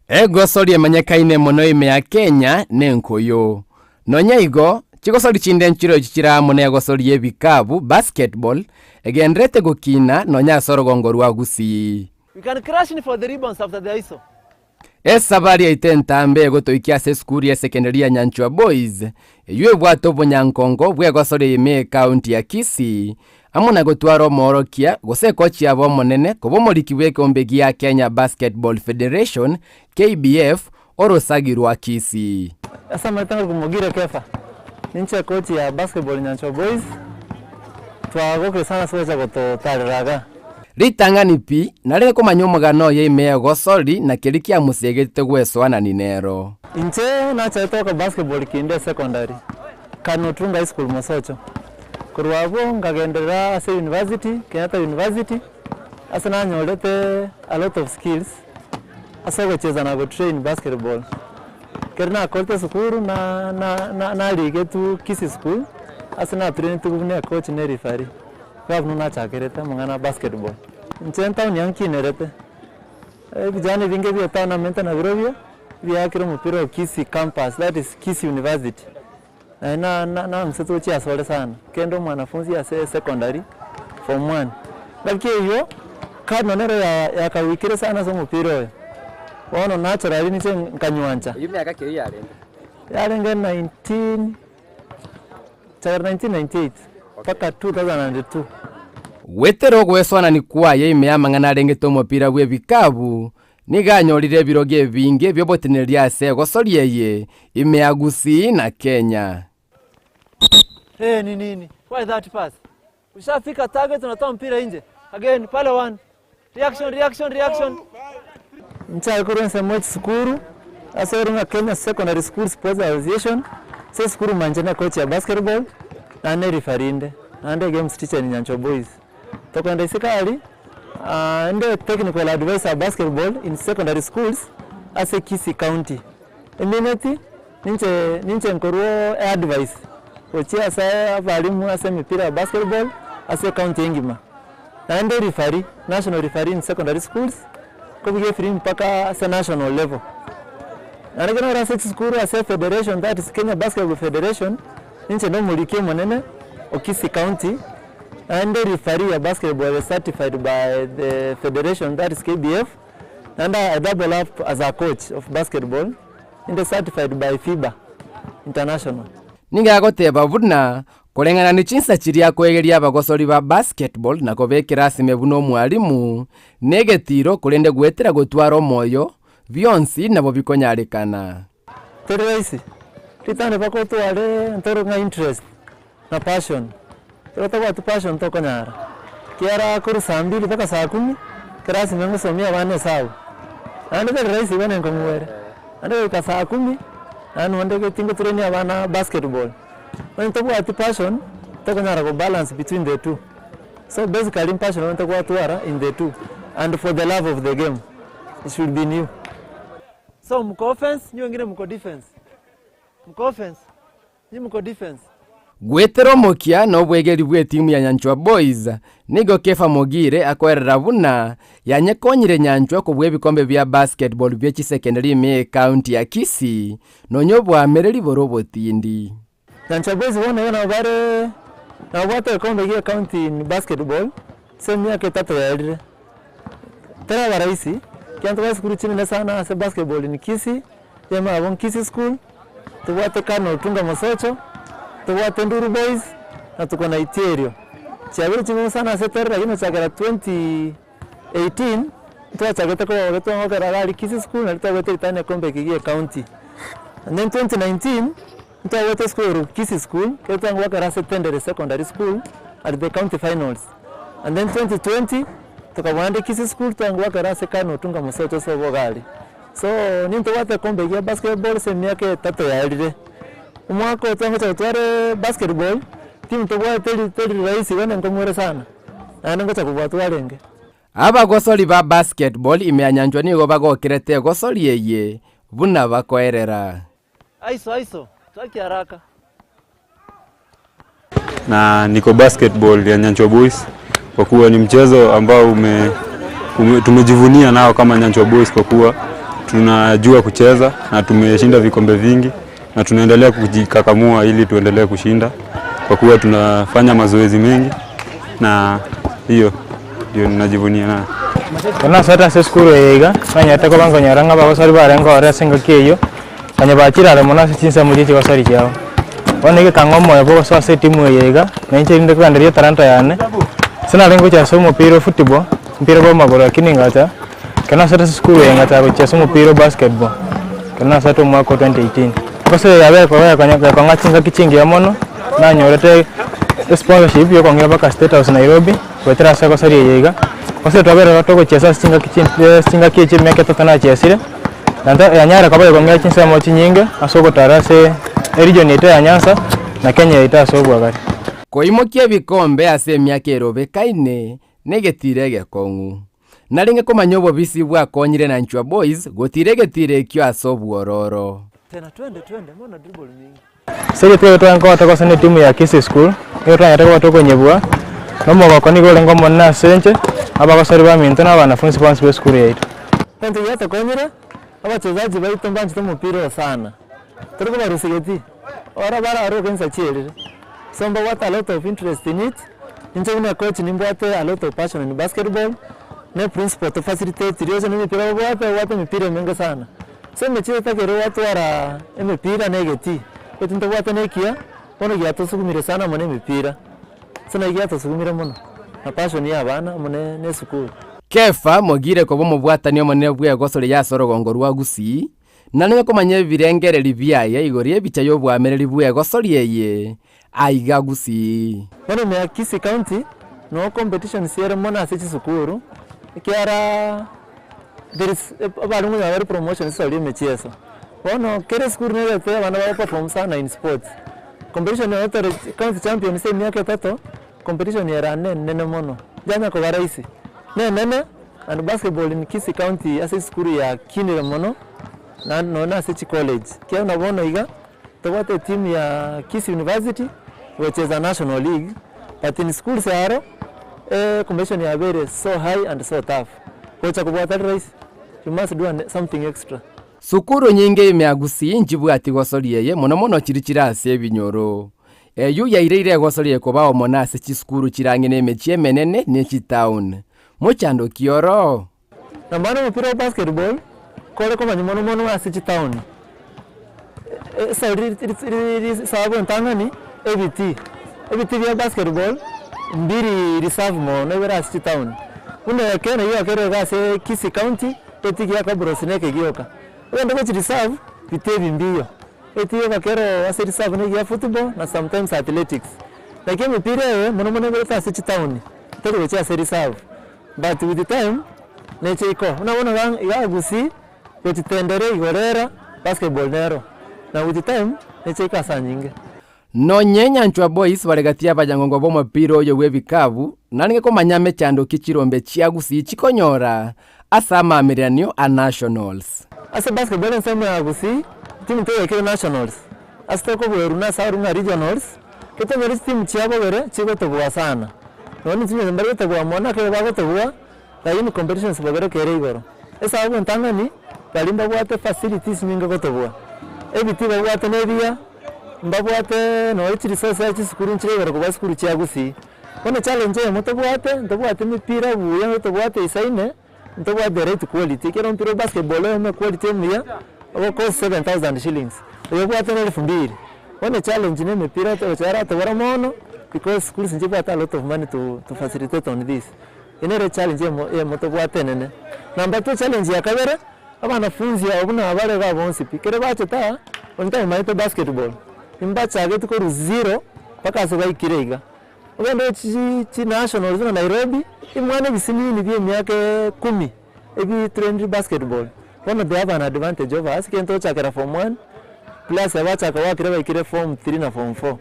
Egosori emanyekaine mono ime ya Kenya nenkoyo. Nonya igo, chigosori chinde nchirochio chire amo negosori y'ebikabu, basketball, egendererete gokina nonya ase orogongo rwa Gusii. We can crash in for the ribbons after the ISO. Esabari yaito entambe egotoikia ase esukuru y'esekendari ya Nyanchwa Boys, eyio ebwate obonyankongo bw'egosoria ime y'ekaunti ya Kisii, amo na gotwara omoorokia gose ekochi yabo omonene koba omoriki bw'ekeombe gia Kenya Basketball Federation, KBF, orosagi rwa Kisii. Ase amarieta ng'a Mogire Kefa, ninche coach ya basketball Nyanchwa Boys, twagokire sana ase gocha gototarera igaa. Ritang'ani pi, narenge komanya omogano oye ime y'egosori na keria kiamosegetete gwesoanani nero. Inche nachagete goaka basketball kinde secondary, Kano Otunga High School Mosocho. Korwa abwo nkagenderera ase university, Kenyatta University, ase nanyorete a lot of skills ase ogocheza na gotrain basketball. Ekero nakorete esukuru na na narigetwe Kisii School ase natrainetiwe buna ecoach na ereferee. Iga buna nachakerete amang'ana a basketball. Inche etown eye nkinerete, ebijana ebinge bia etown namenyete nabirobio, biakire omopira o Kisii campus that is Kisii University. Naye na na nang'usete gochia asore sana, kende omwanafunzi ase secondary form one. Ngaki eywo, Cardinal nero ya yakawikire sana ase omopira oyo, bono naturally ninche nkanywancha. Eyio miaka ki eyio yarenge? Yarenge 19. Chakera 1998 mpaka 2002. Goetera ogwesoanani kwaye ime y'amang'ana arengete omopira bw'ebikabu, nigo anyorire ebirogo ebinge bi'oboteneneri ase egosoria eye ime ya Gusii na Kenya. Hey, ni nini? Why that pass? Ushafika target unatoa mpira nje. Again, pale one. Reaction, reaction, reaction. Nchake korwa ensemo ye chisukuru ase ore ng'a Kenya Secondary School Sports Association ase esukuru manche ne coach ya basketball naende ne referee inde naende games teacher in Nyanchwa Boys. Tokogenda isiko aria inde technical adviser basketball in secondary schools ase Kisii County. Emineti ninche ninche nkorwa eadvice gochia ase abalimu ase emepira ya basketball ase ecounty engima. Naende referee, national referee in secondary schools, nkobugia efirimbi mpaka ase national level. Naende ekero nare ase chisukuru ase efederation that is Kenya Basketball Federation, ninche nomoriki omonene o Kisii County, naende referee ya basketball is certified by the federation that is KBF, naende I double up as a coach of basketball, inde certified by FIBA international. Nigo agoteba buna Koreng'ana ne chinsa chiria akoegeria abagosori ba basketball na kobekera asime buna omwalimu, negetiiro korende goetera gotwara omoyo, bionsi nabo bikonyarekana. Teri rahisi, ritang'ani mpaka otware ntore ng'a interest na passion, ekero otabwati passion tokonyara, ekiagera korwa saa mbili mpaka saa kumi, ekero asime ngosomia abana esabu, naende teri rahisi igo nenkong'u ere, naende goika saa kumi, naende nonde geti ngotrainia abana basketball. Onye tobwati passion, tokonyara go balance between the two. So basically passion omanyete gwatwara in the two and for the love of the game, it should be in you. So mko offense, nyi wengine mko defense. Mko offense, nyi mko defense. Goetera omokia na obwegeri bw'etimu ya Nyanchwa Boys, nigo Kefa Mogire akoerera buna yanyekonyire Nyanchwa kobua ebikombe bia basketball bie chisekendari ime y'ecounty ya Kisii Nonya obwamereri bore obotindi. Nyanchwa Boys bono iga nabo bare nababwate egekombe gie county in basketball ase emiaka etato yaerire. Teraba rahisi ekiagera ntobwate chisukuru chinene sana ase basketball in Kisii, eyemo yabo Kisii school, tobwate Colonel Otunga Mosocho, tobwate Nduru Boys na tuko na Itierio. Chiabeire ching'u sana ase tore lakini gochakera 2018 ntwachagete koba getwangokera iga aria Kisii school nario twabwate ritang'ani egekombe eke gie ecounty. And then 2019 ntwabwate esukuru ere Kisii school ekero twangokera ase Tendere secondary school at the county finals. And then 2020 tokabua naende Kisii school twangokera ase Colonel Otunga Mosocho ase obogari. So nintobwate egekombe gia basketball ase emiaka etato yaerire. Omwaka oyo twangocha gotwara basketball, timu tobwate teri teri rahisi igo nenkong'u ere sana, naende ngocha kobua twarenge. Abagosori ba basketball ime ya Nyanchwa nigo bagokerete egosori eye buna bakoerera. Aiso aiso, twaki haraka. Na niko basketball ya Nyanchwa Boys. kwa kuwa ni mchezo ambao ume, ume, tumejivunia nao kama Nyanchwa Boys kwa kuwa tunajua kucheza na tumeshinda vikombe vingi na tunaendelea kujikakamua ili tuendelee kushinda kwa kuwa tunafanya mazoezi mengi, na hiyo ndio ninajivunia nayo. Ekero nasoete ase esukuru eye iga, nanyarete koba nkonyora ng'a abagosori barenge ororo ase engaki eyio, konya bachire are mono ase chinsemo chie chigosori chiabo. Bono egekang'a omoyo bwa ogosoa ase etimu eye iga, na inche rinde kogendereria etalanta yane, ase narenge gochia ase omopira o football, mpira bwa amagoro lakini ngacha, ekero nasoete ase esukuru eye ngachaka gochia ase omopira o basketball, ekero nasoete omwaka o 2018. Egosori eye yabere koba gekonya gekong'a chingaki chingiya mono, nanyorete esponsorship ya okong'ira mpaka State House Nairobi. Goetera ase egosori eye iga, gose twabere iga togochiesa ase chingaki chi chingaki echi emiaka etato nachiesire, naende yanyare koba egong'ea chinsemo chinyinge ase ogotara ase eregion yaito ya Nyanza na Kenya yaito ase obwagare. Koimokia ebikombe ase emiaka erobekaine negetiro egekong'u. Narenge komanya obobisi bwakonyire Nanchwa Boys gotira egetiro ekio ase obwororo. Tena twende twende, mbona dribble mingi? Ase rituko erio twarenge koba togosana etimu ya Kisii School, nigo twanyarete koba tokonyebua, na omogoko nigo orenge omonene ase inche, abagosori baminto na abanafunsi bonsi b'esukuru yaito. Egento giatokonyire, abachezaji baito mbanchete omopira oyo sana, tori kobarusia geti, oro bararoke insa chierire, so mbabwate a lot of interest in it, inche buna ecoach nimbwate a lot of passion in basketball, ne principal tofacilitatiri oche na emepira babwate, babwate emepira emenge sana. Ase emechie etakere gwatwara emepira na egetii, gose ntobwate na ekiya, bono giatosugumire sana amo na emepira. Ase naki giatosugumire mono, na passion ya abana amo ne na esukuru. Kefa mogire koba omobwatani omonene bw'egosori y'ase orogongo rwa Gusii, na nigo komanya ebirengereri biaye igoro y'ebicha y'oboamereri bw'egosori eye aiga Gusii. Bono ime ya Kisii County, noo competitions ere mono ase chisukuru, ekiara there is abarimu onye bare promotion ase ase emechieso. Bono kera esukuru nerete abana bago perform sana in sports. Competition eye tore county champion ase emiaka etato, competition ere ane enene mono, yanya koba rahisi, nenene and basketball in Kisii county ase esukuru yakinire mono naende nonye na ase chicollege. Ekiagera buna bono iga, tobwate etimu ya Kisii University gocheza national league, but in schools aro, competition yabeire so high and so tough. Gocha kobua tari rahisi, you must do an something extra. Sukuru nyinge ime ya Gusii nchibwati gosori eye mono mono chiri chire ase ebinyoro. Eyio yaireire egosori eye koba omo nase chisukuru chire ang'e nemechie emenene ne chitown. Mochando ki oro? Na mani omopira o basketball kore komanya mono mono ase chitown, esari risabu entang'ani ebitii, ebitii bia basketball mbiri reserve mono ibere ase chitown. Buna eke naki gwakerire iga ase Kisii county, etii gia Kabros na eke gioka. Ogende gochi reserve, bitii ebi mbiyo, etii ogakera ase reserve na egia football na sometimes athletics. Naki emepira eye mono mono eberete ase chitown, teri gochia ase reserve. But with time neche iko buna bono iga iga Gusii gochitendera igorera basketball nero na with time neche iko ase anyinge. Nonye Nyanchwa Boys bare gati y'abanyangongo b'omopira oyo bw'ebikabu, narenge komanya mechando ki chirombe chia Gusii chikonyora ase amaamereranio a Nationals. Ase basketball ensemo ya Gusii, timu teyekire Nationals, ase tokobuerwa nase arure ng'a Regionals, Getonyore chitimu chia bogere chigotobua sana, nonya nchinyoni mbare gotobua mono ekero bagotobua, lakini competitions bogere kere igoro. Esababu entang'ani, baria mbabwate facilities nyinge gotobua, ebitii babwate nebiya, mbabwate nonya chiresources ase chisukuru nchire igoro kobua esukuru chia gusii. Bono challenge eyemo tobwate, ntobwati emepira buya, ntobwate isaine. Ntobwate the right quality, ekero ompira o basketball oyome quality omuya, ogokost 7000 shillings, oyo obwate na elfu mbili. Bono echallenge na emepira togocha yaratobora mono, because schools nchibwate a lot of money to to facilitate on this. Eye nere echallenge eyemo eyemo tobwate enene. Number two challenge ya kabere, abanafunzi aba buna bare iga bonsi pi, ekero bachete aa, onye tamomanyete basketball, mbachageti korwa zero mpaka ase baikire iga. Ogende chi nationals buna Nairobi, imwana ebisinini bia emiaka ekumi ebi trained basketball, bono they have an advantage over us ekero togochakera form one, plus abachaka goakera baikire form three na form four.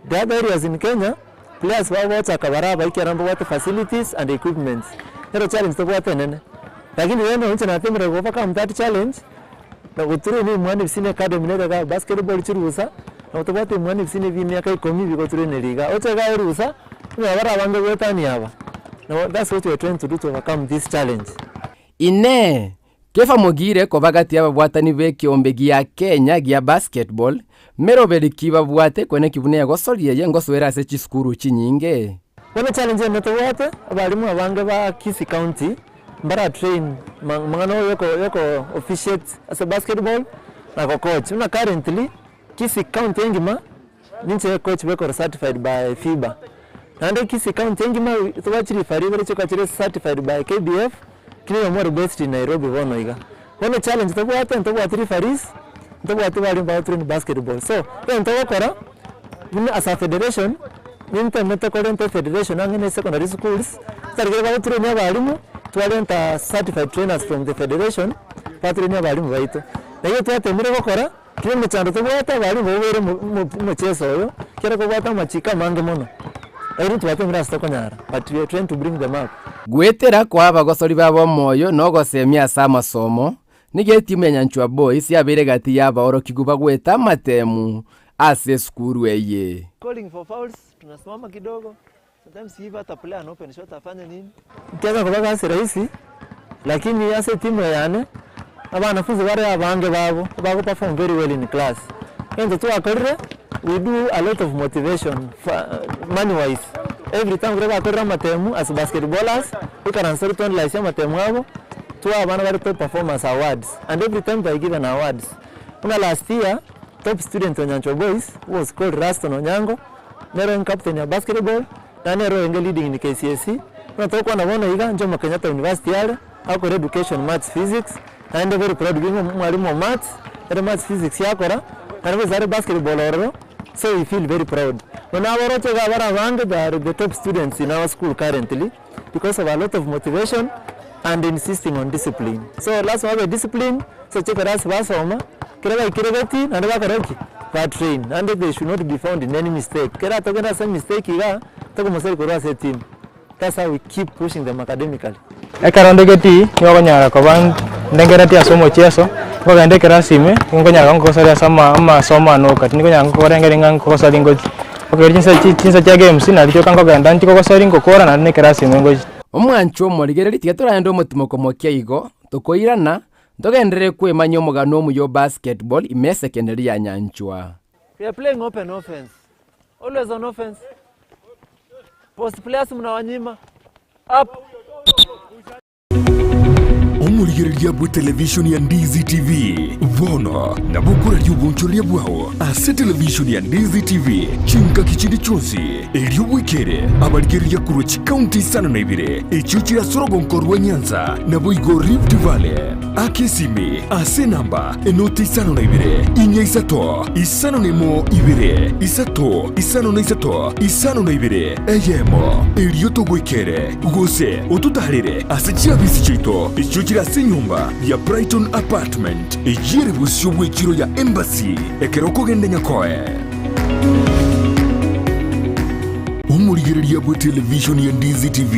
The other areas in Kenya, players bagochaka bare abaike aro mbabwate facilities and equipments, nero challenge tobwate enene. Lakini rende inche natemire go overcome that challenge, na gotrain ebimwana ebisini academy nere iga basketball chirusa, nabo tobwate ebimwana ebisini bia emiaka ikomi bigotraineri igaa. Oche igaa erusa, onye bare abange goetania aba. Now that's what we are trying to do to overcome this challenge. Inee! Kefa mogire koba gati y'ababwatani b'ekeombe gia Kenya gia basketball, meroberi ki babwate kweneki buna egosoria eye ngosoera ase chisukuru chinyinge? Bono challenge ende tobwate, abalimu abange ba Kisii County mbara train mang'ana yoko yoko officiate ase basketball na go coach. Buna currently Kisii County engima ninche coach bwekoro certified by FIBA. Naende Kisii County engima tobwate chireferee ibere chikoba chire certified by KBF, kera oyomo ore based in Nairobi bono iga. Bono echallenge tobwate ntobwati referees, ntobwati barimu bago train basketball. So, egento togokora buna as a federation, nintemete korenta efederation ang'e na esecondary schools, tari bago train abalimu, twarenta certified trainers from the federation, batraini abalimu baito. Na eyio twatemire gokora, kera emechando tobwate abalimu babeire omocheso oyo, ekero kobwate amachiko amange mono, lakini twatemire ase tokonyara, but we are trying to bring them up. Goetera koa abagosori babo omoyo na ogosemia ase amasomo, nigo etimu ya Nyanchwa Boys yabeire gati y'abaorokigwa bagoeta amatemu ase esukuru eye. Calling for fouls, tunasimama kidogo, sometimes give hata player an open shot afanye nini? Nkiaga koba gasi rahisi, lakini ase etimu eye yane, abanafunzi bare abange babo, bago perform very well in class. Egento twakorire, we do a lot of motivation money wise, every time ekero bakorire amatemu as basketballers, toikaranse tore toanalyse amatemu abo, twae abana bare top performers awards, and every time they are given awards. Buna last year, top student o Nyanchwa Boys who was called Ruston Onyango, nere orenge captain ya basketball, naende nere orenge leading in KCSE, buna togokwana bono iga, Jomo Kenyatta University are, agokora education maths physics, naende very proud being omwalimu o maths, ere maths physics akora, naende gose are basketball ororo, so we feel very proud. Bono aboroche iga abare abange they are the top students in our school currently because of a lot of motivation and insisting on discipline. So lasima babe disciplined, ase chikarasi basoma, ekero baikire gati naende bakora ki? Ba train naende they should not be found in any mistake. Ekero atogenda ase emistake igaa, tokomoseri korwa ase etimu. That's how we keep pushing them academically. Ekero nde getii, nigo okonyara koba ndengeretie ase omochieso, nkogenda ekerasi ime, nigo nkonyara koba nkogosaria ase amasomo ane oka, tindi konyara nkorengereria ng'a nkogosaria ngochia. Okeri chinsa chi chinsa chia games nari chioka nkogenda nchi kogosaria ngokora naende na ekerasi ime ngochia. Omwancho omorigereria tiga toragende omotimoko mokia igo, tokoirana, ntogenderere kwemanyia omogano omuya o basketball ime esekeneri ya Nyanchwa. We are playing open offense. Always on offense. Post players mnawanyima. Up. Omorigereria bwe televishoni ya Ndizi TV bono nabo okoraria obonchoreria bwao ase televishoni ya Ndizi TV chingaki chinde chionsi, erio bwekere abarigereria korwa chikaunti isano na ibere echio chire ase orogonko rwa Nyanza naboigo Rift Valley. Aka esimi ase enamba enoti isano na ibere, inya isato, isano na emo ibere, isato, isano na isato, isano na ibere, eyemo, erio togoikere, gose ototaarere ase chiabisi chiaito echio chire ase enyomba ya Brighton Apartment, eyio ere bosio bw'echiro ya Embassy, ekero okogenda Nyakoe. Omorigereria bwe televishoni ya Ndizi TV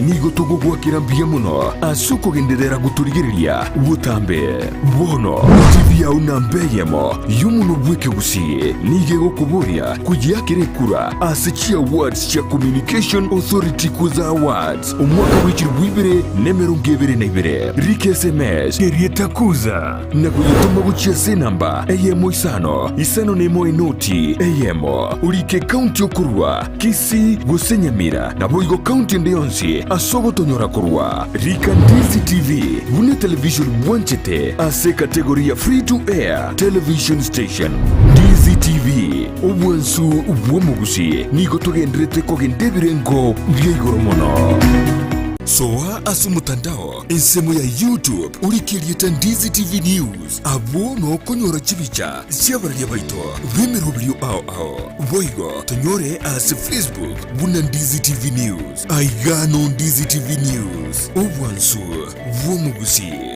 nigo togogoakera mbuya mono ase okogenderera gotorigereria botambe. Bono TV yao namba eyemo y'omonwa bw'ekegusii nigo egokoboria koyeakera ekura ase chiawards chia Communication Authority Kuza Awards omwaka bw'echilifu ibere na emerongo ebere na ibere. Rika SMS erieta Kuza na koyetoma gochia ase enamba eyemo isano isano na emo enoti eyemo, orike ekaunti okorua, Kisii gose Nyamira, naboigo kaunti ende yonsi ase ogotonyora korwa. Rika Ndizi TV buna etelevision bwanchete ase ekategori ya Free to Air Television Station. Ndizi TV, obwansu bw'omogusii, nigo togenderete kogenda ebirengo bia igoro mono. Soa ase omotandao Ensemo ya YouTube orike erieta Ndizi TV News, abwo nokonyora chibicha chi'abararia baito b'emeroberio ao ao. Boigo tonyore ase Facebook buna Ndizi TV News. Aiga no Ndizi TV News, obwansu bw'omogusii.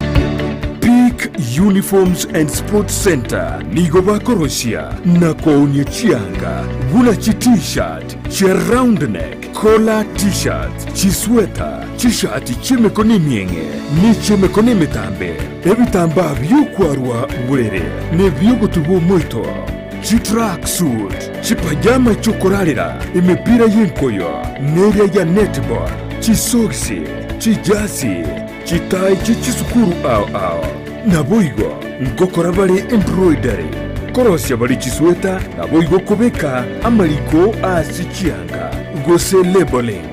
Peak Uniforms and Sports Centre nigo bakorosia na koonia chianga buna chi T-shirt, chia round neck, collar T-shirts, chisweta, Chishati chi'emekono emieng'e, ne chi'emekono emetambe, ebitambaa bi'okwarwa borere, na ebi'ogotuba omoito, chitracksuit, chipajama chi'okorarera, emepira y'enkoyo, na eria ya netball. Chisogisi, chijasi, chitai chie chisukuru ao ao. Naboigo ngokora bare embroidery, korosia bare chisweta, naboigo kobeka amariko ase chianga, gose labelling.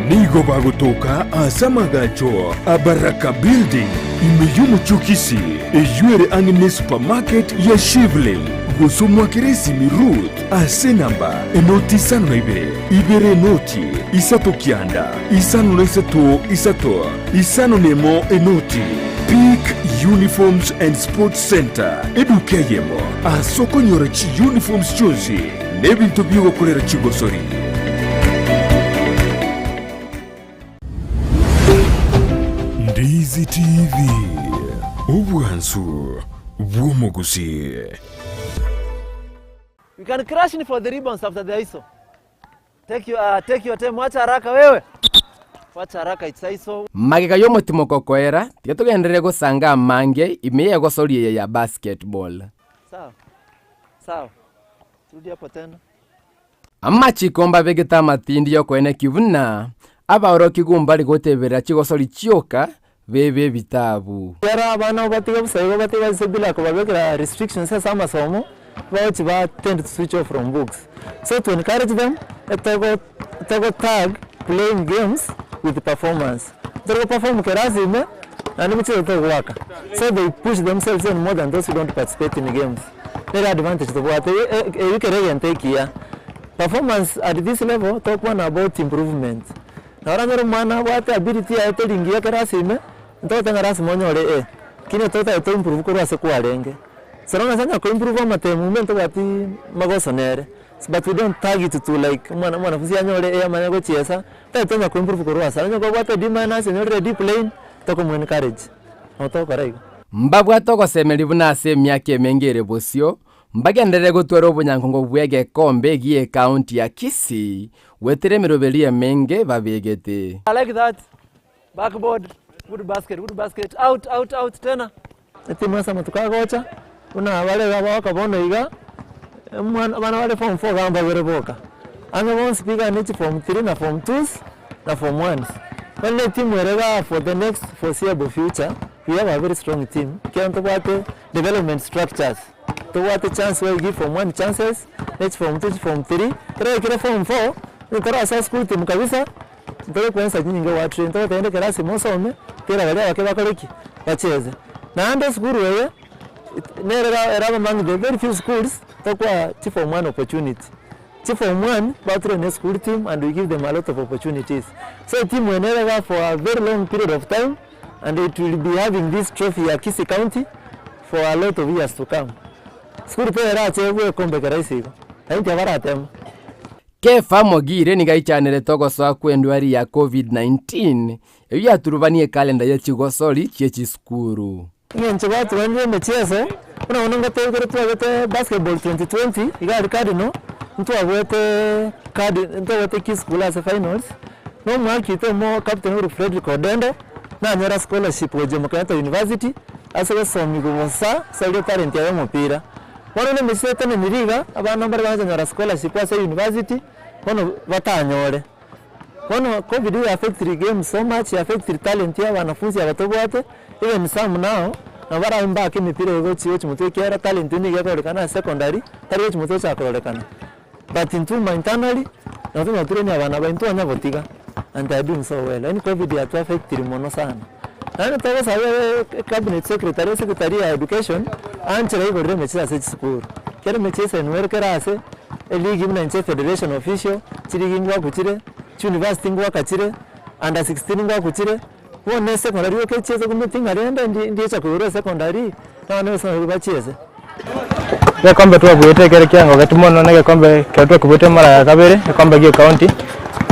Nigo bagotoka ase amagacho a Baraka Building, ime y'omochie o Kisii, eyio ere ang'e ne supermarket ya Shivling. Gose omoakere esimi Ruth ase enamba enoti 52, ibere enoti, isato kianda, 53 isato, 51 enoti. Peak Uniforms and Sports Centre, eduka eyemo ase okonyora chiuniforms chionsi na ebinto bi'ogokorera chigosori. Ndizi TV, obwansu bw'omogusii. You can crash in for the ribbons after the ISO. Take your, uh, take your time. Wacha haraka wewe. Wacha haraka it's ISO. Magega y'omotimoko koera, tiga togenderere gosanga amange ime y'egosori eye ya basketball. Sawa. Sawa. Turudi hapo tena. Amachiko mbabegete amatindi y'okoenekia buna abaorokigwa mbare goteberera chigosori chioka bebe ebitabu. Ekero abana obatiga bosa igo obatiga ase bila kobabekera restrictions ase amasomo, bagochi ba tend to switch off from books. So to encourage them, etogo togo tag playing games with performance. Tori go perform kerasi ime, naende mochie togoaka. So they push themselves even more than those who don't participate in games. Nere advantage tobwate, eyio kere egento ekiya. Performance at this level, tokwana about improvement. Na oranyore omwana abwate ability yaye teri ngiya ekero ase ime, ntobwate ng'a lasima onyore A, lakini totagete to improve korwa ase kwarenge. So long as onya ko improve amatemu ime ntobwati magoso nere, but we don't target to like omwana omwanafunzi anyore A amanye gochiesa, totagete onya ko improve korwa ase onye kobwate D minus onyorire D plain, tokomo encourage, nabo togokora igo. Mbabwate ogosemeria buna ase emiaka emenge ere bosio, mbagenderere gotwara obonyankongo bw'egekombe gi'ecounty ya Kisii Goetera emeroberio emenge babegete. I like that. Backboard, good basket, good basket. Out, out, out tena. Etimu ase amatuko agocha, buna bare iga bagoka bono iga, omwana abana bare form four iga mbabere boka, ang'e bonsi pi iga ne chiform three na form twos na form ones. Bono etimu ere igaa for the next foreseeable future, we have a very strong team, ekiagera ntobwate development structures. Tobwate chance we give form one chances, nechi form two, chi form three, ekero yaikire form four, onye tarasoa school team kabisa, ntogokuensa chinyinga gwa train, togoteba rende ekerasi mosome, kera baria abake bakore ki? Bacheze. Naende esukuru eye, nere era eraba among the very few schools tokoa chi form one opportunity. Chi form one, bature ne school team and we give them a lot of opportunities. So etimu eye nere iga for a very long period of time, and it will be having this trophy ya Kisii County for a lot of years to come. Sukuru terache bwekombe keraisi igo, lakini tiabaratema. Kefa Mogire nigo aichanerete ogosoa kw'endwari ya Covid-19 eyio yaturubanie ekalenda ye chigosori chie chisukuru. Eng'encho baturanire emechieso, buna bono ngotebi kere twagete basketball 2020 iga aria Cardinal, ntwabwate card ntwabwate Kisii ase finals, na omwaka oito omo captain oria Fredrick Odendo, nanyora scholarship gochia Jomo Kenyatta University, ase gosomigwa bosa ase aria etalent yaye y'omopira. Bono na emechieso etenenire iga, abana mbare bagachanyora scholarship ase university, bono batanyore. Bono covid ya affectiri games so much, ya affectiri talent ya abanafunzi aba tobwate, even some now, nabo barabe mbake emepira eye gochia gochia motwe ekiagera talent nigo ekororekana ase secondary, tari gochia motwe gochaka kororekana. But intwe uma internally, nabo tonyara toremia abana baito twanya gotiga, and they are doing so well. Yaani covid yatu affectiri mono sana. Naende togosaba ecabinet secretary, esecretary ya education, anchere aigorere emechieso ase chisukuru. Ekero emechieso enwere kera ase, eligi buna inche federation official, chiligi ngwaku chire, chiuniversity ngwaka chire, under 16 ngwaku chire, bono esecondary yoka echiese kometi ng'a rende ndi ndiecha koigorwa esecondary, abana be secondary bachiese. Egekombe twabuete ekere kiangogetu mono na egekombe ekero twakebuete mara ya kabere, egekombe gia ecounty,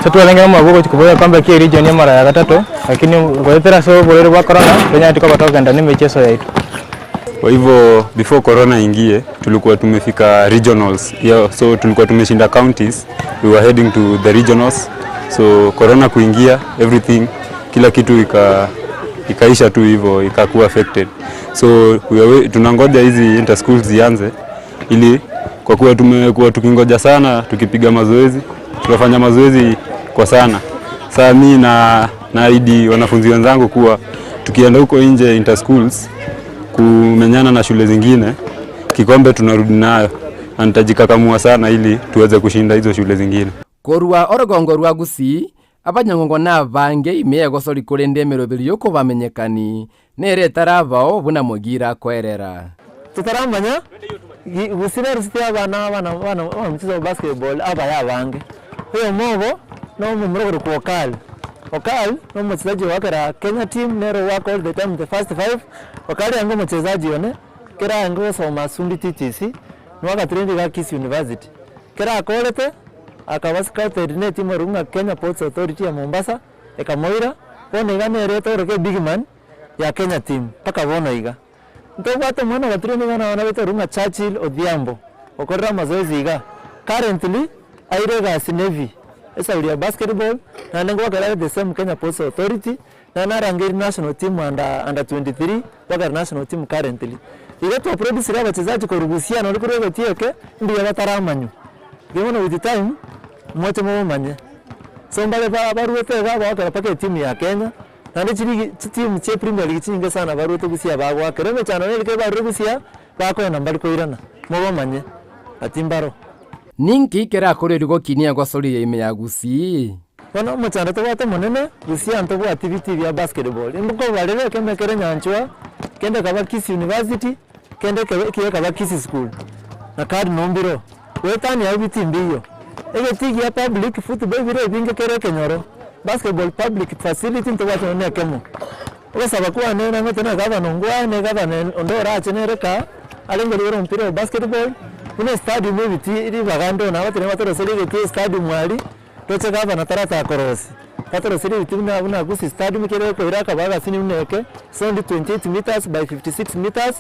so twarenge na omwaka bwa ogochi kobua egekombe kia eregion emara ya gatato, lakini goetera ase oborwaire bwa corona, tonyareti koba tokogenda na emechieso yaito. Kwa hivyo before corona ingie tulikuwa tumefika regionals yeah, so tulikuwa tumeshinda counties we were heading to the regionals so corona kuingia everything kila kitu ika ikaisha tu hivyo ikakuwa affected so we are, tunangoja hizi inter schools zianze ili kwa kuwa tumekuwa tukingoja sana tukipiga mazoezi tunafanya mazoezi kwa sana. Saa mi na naahidi wanafunzi wenzangu kuwa tukienda huko nje inter schools kumenyana na shule zingine, kikombe tunarudi nayo na nitajikakamua sana ili tuweze kushinda hizo shule zingine. Korwa orogongo rwa Gusii, abanyangongo nabange ime y'egosori korende emeroberi y'okobamenyekani nere etarabao buna Mogire akoerera. Totaramanya gose neruseti abana abana abana abana mchezo wa basketball abaye abange. Oyomo obo na omomura okorokwa Okal. Okal na omochezaji ogoakera Kenya team nere ogoaka all the time the first five, Okal aye omochezaji one kera aye gosoma Sundi TTC, nigo agatrained iga Kisii University. Kera akorete, akaba scouted na etimu erokwa ng'a Kenya Ports Authority ya Mombasa, ekamoira, bono iga nere etoroka ebig man ya Kenya team mpaka bono iga. Ntobwate omwana ogatirwe nigo na abana baito orokwa ng'a Churchill Odhiambo, okorire amazoezi iga. Currently, aire egasi Navy, esauri ya basketball, naende ngwakera are the same Kenya Ports Authority, naende narangeiri national team under under 23, gwakera national team currently. Igo twaproducire abachezaji korwa Busia nonye korwa egetii eke, mbuya bataramanywa. Riria bono with time, moche mobamanye. So mbare ba baruete iga bagokera mpaka etimu ya Kenya, Naende chiligi chitimu chia Premier League chinyinge sana baruete Busia bagoakera emechando nere ekero barure Busia bakoenda mbari koirana, mobamanye ati mbaro. Ninki kerakorerwe gokinia egosoria ime ya Gusii? Bono omochando tobwate omonene Busia ntobwati bitii bia basketball, nkobarere ekemo kere Nyanchwa, kende kaba Kisii University, kende kebe ekiya kaba Kisii School na Cardinal mbiro. Goetania abwo bitii mbiyo. Egetii gia public football bire ebinge kere ekenyoro, basketball public facility ntobwate nonya nekemo. Ogosaba kwane nang'ete na gavana ongwane, gavana onde orache nere kaa, arenge rigoro omopira o basketball, buna estadium ebitii ribaga ndoo nabatebia batoroserie egetii estadium aria, roche gavana tarataka korosia. Batoroserie ebitii buna buna Gusii stadium ekere ekoira akaba agasini buna eke, sondi 28 metres by 56 metres,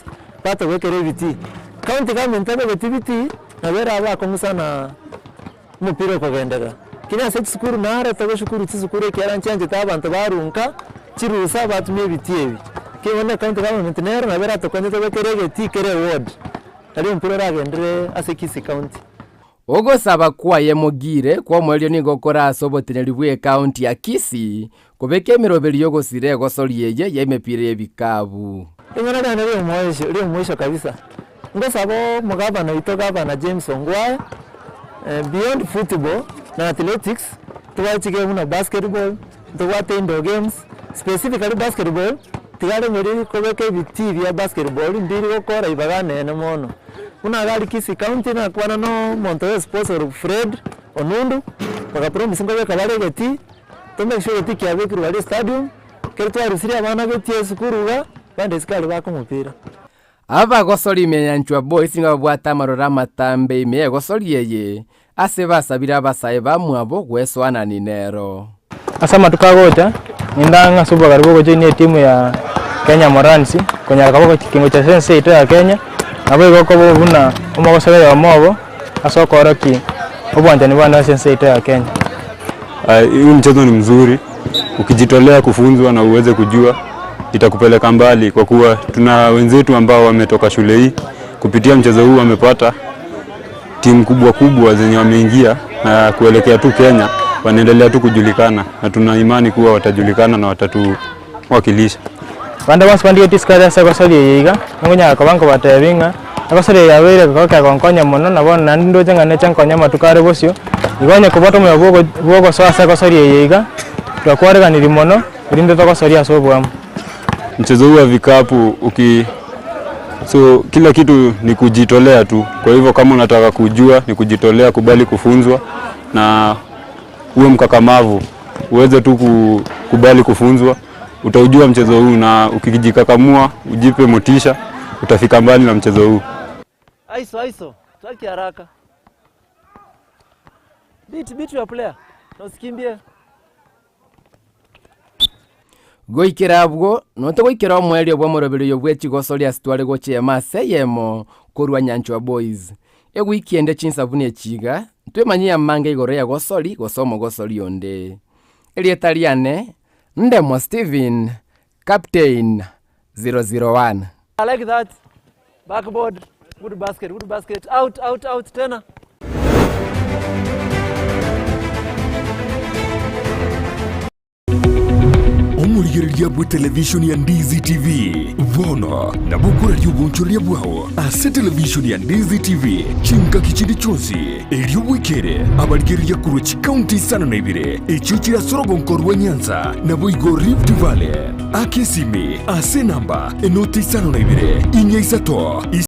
batobekera ebitii. County government tabegeti ebitii, nabo erabe akong'u sana omopira okogenderera. Lakini ase chisukuru naro togoshukuru chisukuru ekiagera nchianchete abanto barunka chirusa batumia ebitii ebi. Lakini bono ecounty government nero nabo eratokonye tobekere egetii kere eward, nario omopira oragenderere ase Kisii county. Ogosaba kwaye Mogire kw'omoerio nigo kore ase oboteneneri bw'ecounty ya Kisii kobeka emeroberi y'ogosira egosori eye y'emepira y'ebikabu. Ring'ana riane ri'omoesio ri'omoisho kabisa, ngosaba omogavana oito Gavana James Ongwae, beyond football na athletics, tobwate chigame buna basketball, ntobwate indoor games, specifically basketball, tiga arenge rikobeka ebitii bia basketball mbiri gokora ibaga nene mono. Buna iga aria Kisii County nakwana na omonto oyo sponsor Fred Onundu, bagapromise nkobeka bare egetii, to make sure egetii kiabekirwe aria estadium, ekero twarusirie abana getii esukuru iga, bande isiko aria baka omopira. Abagosori ime ya Nyanchwa Boys nigo babwate amaroro amatambe ime y'egosori eye, ase basabire abasae bamwabo gwesoanani nero. Ase amatuko agocha, nindang'e ase obogare bwa ogojoinia etimu ya Kenya Morans, konyara koba gochi gocha ase ense yaito ya Kenya, naboigo okoba buna omogosori oyomo obo, ase okoorokia obwanchani bwane ase ense yaito ya Kenya. Huu mchezo ni mzuri, ukijitolea kufunzwa na uweze kujua itakupeleka mbali, kwa kuwa tuna wenzetu ambao wametoka shule hii kupitia mchezo huu wamepata timu kubwa kubwa zenye wameingia na kuelekea tu Kenya, wanaendelea tu kujulikana na tuna imani kuwa watajulikana na watatuwakilisha. Bande bonsi bandigetie isiko ase egosori eye iga, ningonyara koba nkobatebia ng'a egosori eye yabeire ekekorwa kegonkonya mono, na bono naende ndoche ng'a neche nkonye amatuko are bosio, igo onye kobwata omoyo bwa ogo bwa ogosoa ase egosori eye iga, twakwareganirie mono, erinde togosoria ase oboamo. Mchezo huu wa vikapu uki so kila kitu ni kujitolea tu. Kwa hivyo kama unataka kujua ni kujitolea, kubali kufunzwa na uwe mkakamavu, uweze tu kukubali kufunzwa, utaujua mchezo huu, na ukijikakamua, ujipe motisha, utafika mbali na mchezo huu. Aiso, aiso, twaki haraka. Beat, beat your player. Na usikimbie. Goikera abwo, notogoikera omoerio bw'omoroberio oyo bwe chigosori ase tware gochiema ase eyemo korwa Nyanchwa Boys. Ewiki ende chinsa buna echi iga, ntwemanyie amange igoro y'egosori gose omogosori onde. Erieta riane, Ndemo Stephen, Captain 001. I like that. Backboard. Good basket, good basket. Out, out, out tena. Omorigereria bw'etelevishoni ya Ndizi TV bono nabo okoraria obonchoreria bwao ase televishoni ya Ndizi TV chingaki chinde chionsi, erio bwekere abarigereria korwa chikaunti isano na ibere echio chire ase orogonko rwa Nyanza naboigo Rift Valley. Aka esimi ase enamba enoti isano na ibere, inya isato.